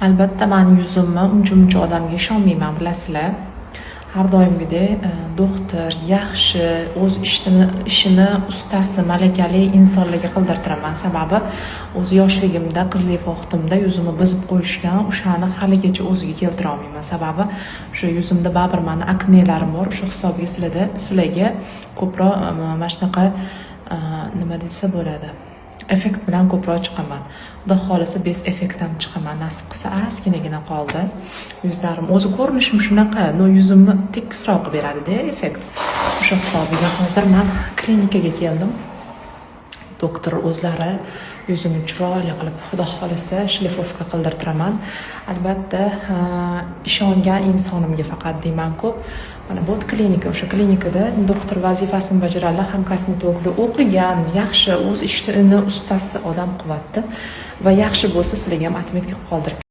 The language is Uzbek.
Albatta, man yuzimni uncha muncha odamga ishonmayman, bilasizlar. Har doimgidek doktor, yaxshi, o'z ishini ustasi, malakali insonlarga qildirtiraman. Sababi o'zi yoshligimda, qizlik vaqtimda yuzimni buzib qo'yishgan, o'shani haligacha o'ziga keltira olmayman. Sababi o'sha yuzimda baribir mani aknelarim bor, o'sha hisobiga sizlarga ko'proq mana shunaqa nima desa bo'ladi, effekt bilan ko'proq chiqaman. Xudo xohlasa, без effekt ham chiqaman, nasib qilsa. Ozginagina qoldi yuzlarim. O'zi ko'rinishim shunaqa, но yuzimni tekisroq qilib beradida effekt. O'sha hisobiga hozir man klinikaga keldim. Doktor o'zlari yuzimni chiroyli qilib, xudo xohlasa, шлифовка qildirtiraman. Albatta, ishongan insonimga faqat deymanku. Mana bu klinika, o'sha klinikada doktor vazifasini bajaradilar, ham kosmetologda o'qigan, yaxshi, o'z ishini ustasi odam qilyapti va yaxshi bo'lsa, sizlarga ham отметка qilib qoldirib